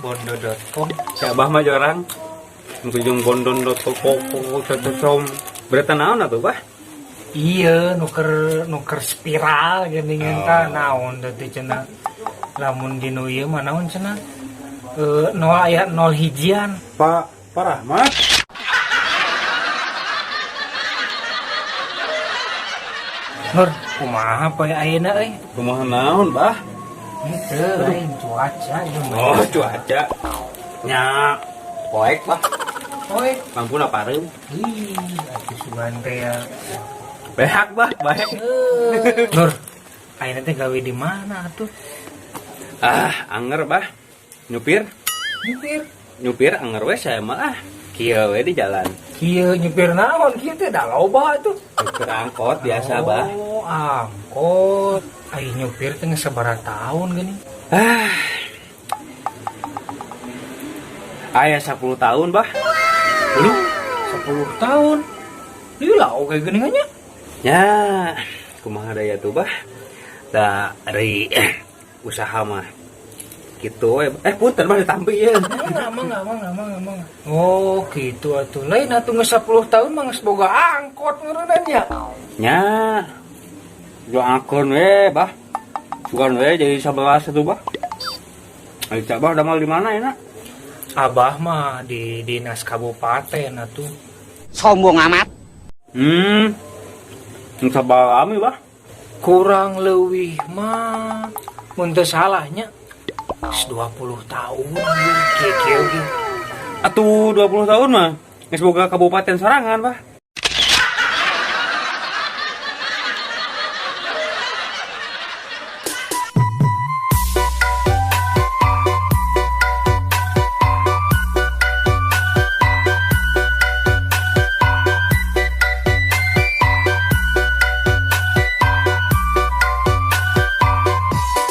Bondo.com. Si Abah mah jorang. Kunjung bondon.com. Berita naon atuh, Bah? Iya, nuker nuker spiral geuningan. Oh. Tah, naon teh cenah? Lamun dinu ieu mah naon cenah? Eh, nol aya nol hijian. Pak Pak Rahmat. Nur, kumaha poe ayeuna euy? Kumaha naon, Bah? Henteu, lain cuaca ieu mah. Oh, cuaca. Nya, poek, Bah. Poe. Lampuna pareum. Ih, atuh sugan teh ya. Behak, Bah, bae. Eh, Nur, ayeuna teh gawe di mana atuh? Ah, anger, Bah. Nyupir, Nyupir. Nyupir anger we saya mah ah. Kieu we di jalan. Kieu nyupir naon kieu teh, da loba atuh. Nyupir angkot biasa, Bah. Oh, angkot. Ai nyupir teh geus sabaraha tahun gini? Ah. Aya 10 tahun, Bah. Lu 10 tahun. Lila oke gini nya. Ya, kumaha daya tuh, Bah. Dari usaha mah gitu we. Eh, punten, Bah, ditampi ya. Mangga, mangga, mangga, mangga, mangga. Oh, gitu atuh. Lain atuh geus 10 tahun mah geus boga angkot meureunna nya. Nya. Doakeun we, Bah. Bukan we jadi 11 itu, Bah. Ayo, Bah, damel di mana enak? Abah mah di dinas kabupaten atuh. Sombong amat. Sabaraha lami, Bah? Kurang leuwih mah mun teu salahnya geus 20 tahun kieu-kieu ge. Atuh 20 tahun mah geus boga kabupaten sorangan, Bah.